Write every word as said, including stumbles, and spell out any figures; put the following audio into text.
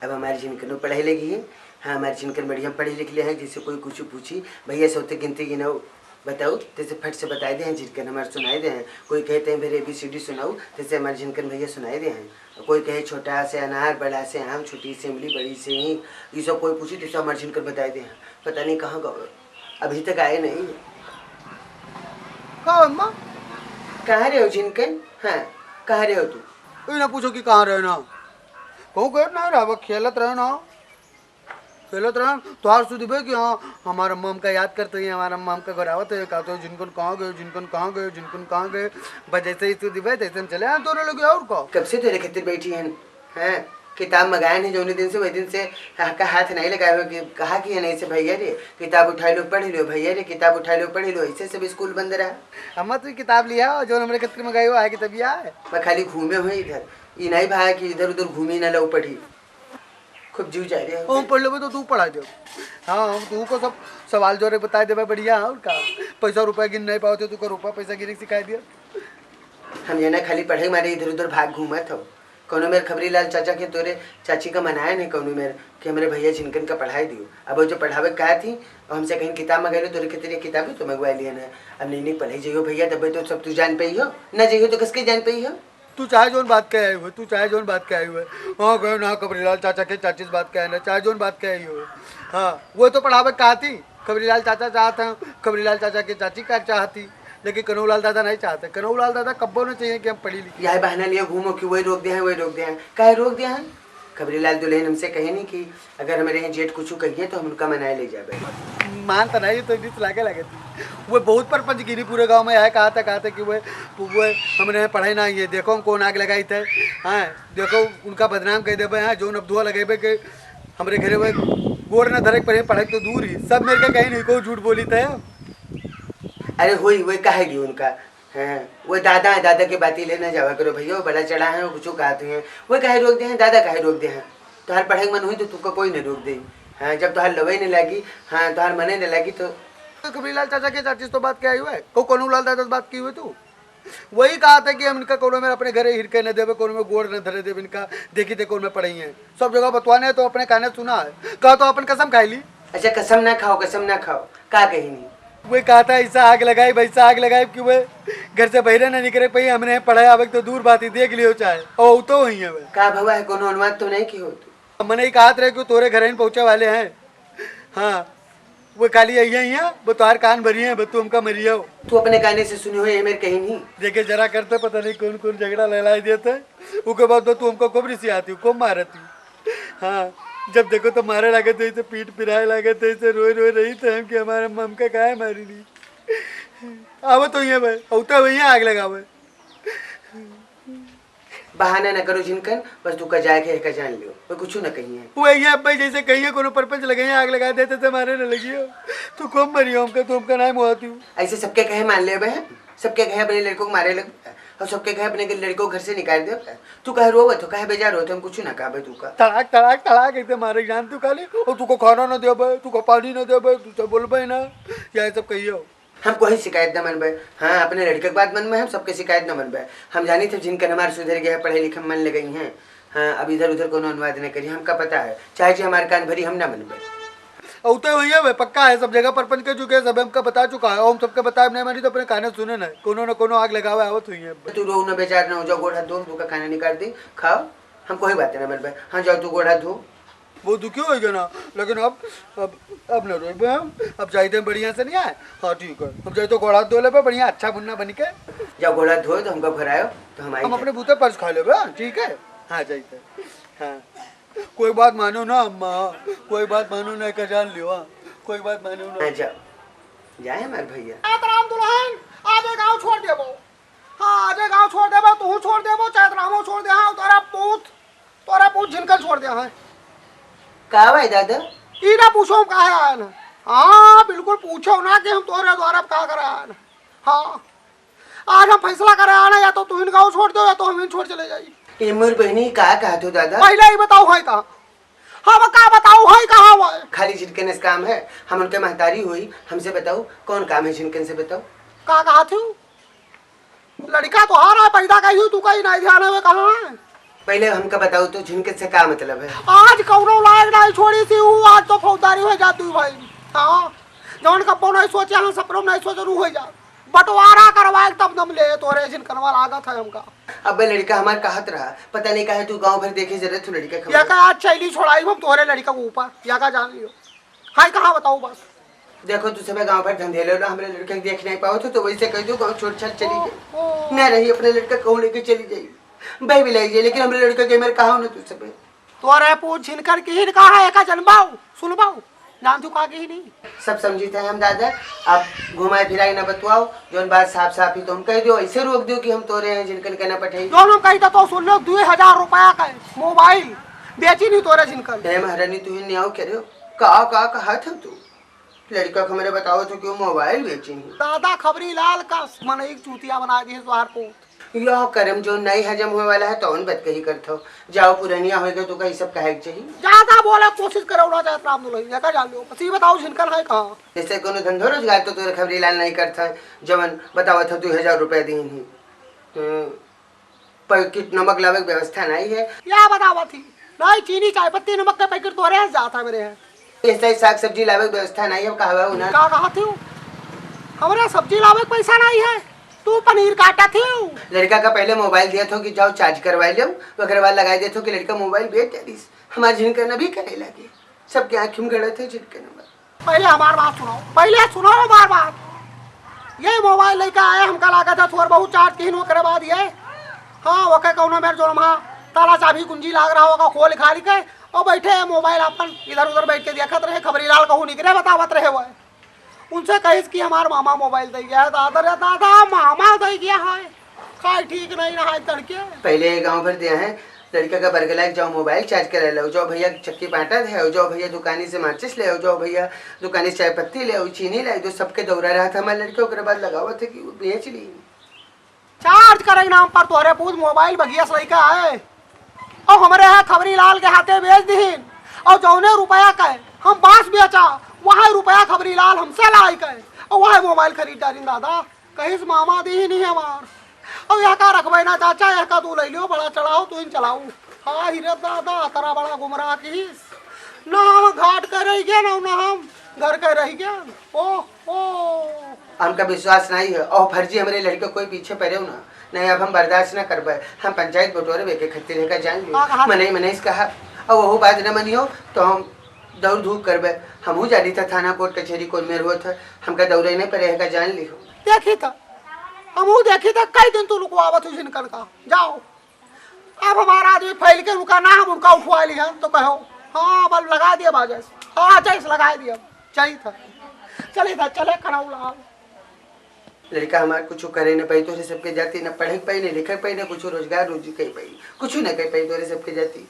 अब हमारी झिनकनो पढ़े लगी है। हाँ, हमारी झिनकन बढ़िया पढ़ी लिख ले हैं, जैसे कोई कुछ पूछी, "भैया, सौ तक गिनती गिनाओ, बताओ", जैसे फट से बताए दे हैं झिनकन, हमारे सुनाए दे हैं। कोई कहते हैं, "मेरे A B C D सुनाओ", जैसे हमारे झिनकन भैया सुनाए दे हैं। कोई कहे, "छोटा से अनार, बड़ा से आम, छोटी से इमली, बड़ी से ईख", ये सब कोई पूछी, जैसे हमारे झिनकन बताए दे हैं। पता नहीं कहाँ गए, अभी तक आए नहीं। का अम्मा? कहाँ रहे हो झिनकन? हाँ, कहाँ रहे हो तू? ई ना पूछो कि कहाँ रहे ना। कहूँ गए ना रहा, खेलत रहे ना। खेलत रहे, तोहार सुधि बे कि हाँ, हमार अम्मा हमका याद करते हैं, हमार अम्मा हमका घरावत है, कहते हो, "झिनकन कहाँ गए, झिनकन कहाँ गए, झिनकन कहाँ गए?" बस जैसे ही सुधि बे, तैसे हम चले आए तोरे लगे, और का? कब से तेरे खातिर बैठी हैं, हैं? किताब मंगाए नहीं जौने दिन से, वही दिन से हा-, का हाथ नहीं लगाए हो कि कहा कि है नहीं से, "भैया रे, किताब उठाई लो, पढ़ लो, भैया रे, किताब उठाई लो, पढ़ लो", ऐसे सब स्कूल बंद रहा। अम्मा, तू किताब लिया, जो हमरे खातिर मंगाई हो, आए किताबिया है। मैं खाली घूमे हुए इधर, ये नहीं भाया कि इधर उधर घूमी ना लो पढ़ी। खूब जीव जा रहे हो। हम पढ़ लेबे तो तू पढ़ा दे। हाँ, हम तू को सब सवाल जोरे बताए देबे बढ़िया, और का? पैसा रुपया गिन नहीं पावत है, तू का रुपया पैसा गिने सिखाए दिया। हम ये ना खाली पढ़े मारे इधर उधर भाग घूमत हो। कौनो मेर खबरी लाल चाचा के तोरे चाची का मनाया नहीं कौनो मेर कि हमरे भैया झिनकन का पढ़ाई दियो। अब वो जो पढ़ावे का थी, और हमसे कहीं किताब मंगाई लो, तोरे खातिर ये किताब ही तो मंगवा लिया ना। अब नहीं नहीं पढ़े जाइयो भैया, तब तो सब तू जान पाई हो, ना जाइयो तो किसके जान पाई हो? तू चाहे जौन बात कहे आई हुए, तू चाहे जौन बात कहे आई हुए। हाँ, गए ना खबरीलाल चाचा के चाची से बात कहे ना, चाहे जौन बात कहे आई हुए। हाँ, वो तो पढ़ावे का थी, खबरीलाल चाचा चाहत हैं, खबरीलाल चाचा के चाची का चाहती, लेकिन कन्हऊलाल दादा नहीं चाहते। कन्हऊलाल दादा कब्बो न चाहिए कि हम पढ़ी लिखी। यह बहाना लिए घूमो कि वही रोक दे हैं, वही रोक दे हैं। काहे रोक दे हैं? खबरीलाल दुल्हन हमसे कहे नहीं कि अगर हमारे यहाँ जेठ कुछ कहिए तो हम उनका मनाए ले जाबे। मान तो नहीं तो दिस लागे लगे थी। वो बहुत परपंच गिरी पूरे गांव में है, कहा था, कहा था कि वो, वो हमने पढ़ाई ना ये देखो हम कौन आग लगाई थे। हाँ, देखो उनका बदनाम कर देबे, हाँ, जौन अब दुआ लगेबे के हमरे घरे वो गोड़ न धरे के पड़े, पढ़ाई तो दूर ही, सब मेरे का कहीं नहीं, कोई झूठ बोली थे। अरे होई, वो कहे ली उनका, हाँ, वो दादा है, दादा के बाती लेना जावा करो भैया, वो बड़ा चढ़ा है, वो कुछ कहते हैं, वो काहे रोक दे हैं, दादा काहे रोक दे हैं? तोहार पढ़े के मन हुई तो तुका कोई नहीं रोक दे। हाँ, जब तोहार लवे नहीं लागी, हाँ, तोहार मने नहीं लागी तो। तो कबीरलाल चाचा के चाची से तो बात क्या हुआ है? को कन्हूलाल दादा से बात की हुई तू? वही कहा था कि हम इनका कोनो में अपने घरे हिरके न देवे, कोनो में गोड़ न धरे देवे इनका, देखी थे कौन में पढ़ई हैं। सब जगह बतवाने तो अपने काने सुना है, कहा तो अपन कसम खाई ली। अच्छा, कसम ना खाओ, कसम ना खाओ, का कही नहीं? वो कहा था, "ऐसा आग लगाई, वैसा आग लगाई" कि वो घर से बहरे ना निकले पाई, हमने पढ़ाई आवे तो दूर बात ही, देख लियो चाहे, और तो वही है वो। का भवा है, कोनो अनुवाद तो नहीं की हो तू? अब मने ही कहत रहे कि तोरे घर ही पहुँचे वाले हैं। हाँ, वो खाली यही है, वो तोहार कान भरी है, बस तू हमका मरियो। तू अपने काने से सुनी हो, ये मेरे कहीं नहीं। देखे जरा करते, पता नहीं कौन कौन झगड़ा लहलाई देते, उसके बाद तो तू हमका खूब रिसियाती, खूब मारती। हाँ, जब देखो तो मारे लागत है, तो पीठ पिराए लागत है, तो रोए रोए रही तो हम कि हमारे ममका काहे मारी ली। आवे तो ये भाई, औता वही आग लगावे। बहाना न करो झिनकन, बस तू का जाए के का जान लियो, वो कुछ न कही है। वो ये अब भाई जैसे कही है, कोनो परपंच लगे हैं, आग लगा देते तो मारे न लगियो। तू कौन मरियो हमका, तू हमका नाय मुआती हूँ। ऐसे सबके कहे मान ले बे, सबके कहे अपने लड़कों को मारे लग, और सबके कहे अपने लड़कों को घर से निकाल दे। तू कहे रोवे तो कहे बेजार हो, तो हम कुछ ना कहबे तू का। तड़ाक, तड़ाक, तड़ाक, ऐसे मारे जान तू खाली, और तू को खाना न देबे, तू को पानी न देबे, तू से बोलबे ना, या ये सब कहियो। हम कोई शिकायत न मनबे। हाँ, अपने लड़के के बात मनबे, हम सबके शिकायत न मनबे। हम जानी थे जिनकन हमारे सुधर गया है, पढ़े लिखे में मन लगई हैं। हाँ, अब इधर उधर कोनो अनुवाद न करी, हमका पता है, चाहे जी हमारे कान भरी, हम न मनबे। औते हुई है बे, पक्का है, सब जगह परपंच के चुके हैं, सब हमका बता चुका है, और हम सबके बताए नहीं मानी तो अपने काने सुने न, कोनो न कोनो आग लगावे आवत हुई है। तू रो न, बेजार न हो, जाओ गोड़ हाथ धो, तू का खाना निकाल दी, खाओ, हम कोई बात न मनबे। हाँ, जाओ तू गोड़ हाथ धो। बहुत दुखी हो गया ना, लेकिन अब, अब, अब न रोइबे हम, अब जाइते हैं बढ़िया से नहीं आए। हाँ, ठीक है, अब जाइते गोड़ हाथ धो लेबे बढ़िया, अच्छा मुन्ना बन के। जाओ गोड़ हाथ धो, तो हमका घर आयो, तो हम आई हम जाए। अपने बूते पर्स खा लेबे, हाँ, ठीक है? हाँ, जाइते। हाँ। कोई बात मानो ना अम्मा, कोई बात मानो ना, का जान लियो, हाँ। कोई बात मानो ना। हाँ, जाओ। जाए हमारे भैया। राम दुल्हन, आजे गाँव छोड़ देबो। हाँ, आजे गाँव छोड़ देबो, तू छोड़ देबो, चाहे रामो छोड़ दे, हाँ, तोरा पूत, तोरा पूत झिनकन छोड़ दे, हाँ। का भाई दादा? ई ना पूछो हम काहे आए ना। हाँ, बिल्कुल पूछो ना कि हम तोरे द्वारा का करे आए ना। हाँ, आज हम फैसला करे आए ना, या तो तू इन गाँव छोड़ दो, या तो हम इन छोड़ चले जाई। ये मोर बहनी का कहत हो दादा? पहले ही बताओ है कहाँ? हाँ, वो का बताओ है कहाँ वो? खाली झिनकन से काम है, हम उनके महतारी हुई, हमसे बताओ कौन काम है झिनकन से बताओ। का कहत हो? लड़का तोहार है, पैदा कही तू कहीं नहीं ध्यान है, कहाँ है? पहिले हमका बताओ तो, झिनकन से का मतलब है? आज कौनो लायक नाहीं छोड़ी थी, ऊ आज तो फौजदारी होइ जात दुइ भाई। हाँ, जौन कब्बो नाहीं सोचे, हाँ, सपनो में नाहीं सोचे, ऊ होइ जात। बंटवारा करवाए तब दम ले, तोरे झिनकनवा लागत है हमका। अबे लड़िका हमार कहत रहा, पता नाहीं काहे तू गाँव भर देखे जरे तू लड़िका खबर। या का आज चैली छोड़ाई हम तोरे लड़िका के ऊपर, या का जान लियो। हाय कहाँ बताओ बस। देखो तू सबे गाँव भर धंधेले ना, हमरे लड़िका के देख नाहीं पावत हो तो वैसे कहि दियो गाँव छोड़ छाड़ चली जाई। ओ, ओ। ना रही अपने लड़िका कहूँ लेके चली जाई। भाई भी लाई जाए, लेकिन हमरे लड़िका के मेरे कहा ना तू सबे। तोरे पूत झिनकन किहिन कहा है, एका जनबाऊ, सुनबाऊ, नाम तू का किहिन ही? सब समझी थे हम दादा, अब घुमाए फिराए ना बतवाओ, जौन बात साफ साफ ही तो हम कहि दियो, ऐसे रोक दियो कि हम तोरे हैं झिनकन के ना पठाई। जौन हम कही था तो सुन लो, दुइ हजार रुपया का है मोबाइल, बेची नहीं तोरे झिनकन। हे महारानी, तू ही नहीं आओ कह रहे हो, का, का कहा था तू? लड़िका के हमरे बताओ तो क्यों मोबाइल बेची ही? दादा खबरी लाल का मनई चूतिया बनाए दिहे तोहार पूत। यह करम जो नाहीं हजम होए वाला है, तौन बतकही करत हो। जाओ, पुरनिया होइगा, तो का ई सब कहे के चाही? ज्यादा बोले कोशिश करे, उड़ा जात राम दुलही, लेकर जा लियो। बस ई बताओ, झिनकन है कहाँ? जैसे कोनो धंधो रोजगार तो तोरे खबरी लाल नाहीं करत है, जवन बतावत हो, दुइ हजार रुपया दीन ही। हम्म, पैकेट नमक लावे के व्यवस्था नाहीं है। या बतावत ही? नाहीं, चीनी, चाय पत्ती, नमक के पैकेट तोरे यहाँ जात है मेरे यहाँ। ऐसे ही साग सब्जी लावे के व्यवस्था नाहीं है, कहवा हो ना? का कहत हो? हमरे सब्जी लावे के पैसा नाहीं है, तू पनीर काटत हो। लड़िका का पहिले मोबाइल दिया था कि जाओ चार्ज करवाई लेओ, ओकरे बाद लगाई देत हो कि लड़िका मोबाइल बेच दिस। हमार झिनकन अभी करे लागे, सबके आँखी में गड़त है झिनकन हमार। पहिले हमार बात सुनो, पहिले सुनो हमार बात। ये मोबाइल लइके आए, हमका लागत है थोर बहुत चार्ज किहिन, ओकरे बाद ये, हाँ, ओके कौनो मेर जोन वहाँ ताला चाबी कुंजी लाग रहा होगा, खोल खाली के, और बैठे हैं मोबाइल अपन इधर उधर बैठ के देखत रहे, खबरी लाल कहूँ निकरे बतावत रहे हुए। उनसे कहिस कि हमार मामा मोबाइल दे गया है, दादा रे दादा, मामा दे गया है, काई ठीक नहीं रहा है तड़के। पहिले गाँव भर दिया है, लड़िका का बरगला के जाओ मोबाइल चार्ज करे लाओ, जाओ भैया चक्की बाँटा दे आओ, जाओ भैया दुकानी से माचिस ले आओ, जाओ भैया दुकानी से चाय पत्ती ले आओ, चीनी ले आओ, तो सबके दौरा रहा था हमारे लड़िका, ओकरे बाद लगावत है कि वो बेच ली। चार्ज करे के नाम पर तोहरे पूत मोबाइल बगिया से लइके आए, और हमरे यहाँ खबरी लाल के हाथे बेच दिहिन, और जौने रुपया का हम बांस बेचा, वही रुपया खबरी लाल हमसे लाई के, और वही मोबाइल खरीद डारिन दादा। कहिस मामा दीहिन ही हमार। अब यह का रखबे ना चाचा, यह का तू ले लियो, बड़ा चढ़ाओ, तू ही चलाऊ। हाँ ही रे दादा, तरा बड़ा गुमराह किहिस। ना हम घाट के रह गए, ना, ना हम घर के रह गए। ओ, ओ। हमका विश्वास नहीं है, और फर्जी हमरे लड़िका कोई पीछे पड़े हो ना। नहीं, अब हम बर्दाश्त ना करबे। हम पंचायत बटोरबे के खत्ती लेकर जाएंगे। हाँ, हाँ। मनई, मनई से कहा, और वहू बात न मनियो, तो हम दौड़ धूप करबे। हमहू जानी था थाना कोर्ट कचहरी कौन मेर होत है, हमका दौड़े नहीं पड़े है का जान लिहो। देखी था, हमहू देखी था, कई दिन तू लुकवावत हो जिनकन का। जाओ, अब हमारा आदमी फैल के उनका ना हम उनका उठवा ली हम तो कहो, हाँ, बल लगा दिया बाजस, हाँ, जैस लगा दिया, चली था, चली था, चले कनौला। लड़का हमार कुछ करे न पाई, तोरे सबके जाति न पढ़े पाई, न लिखे पाई, न कुछ रोजगार रोजी कर पाई, कुछ न कर पाई तोरे सबके जाति।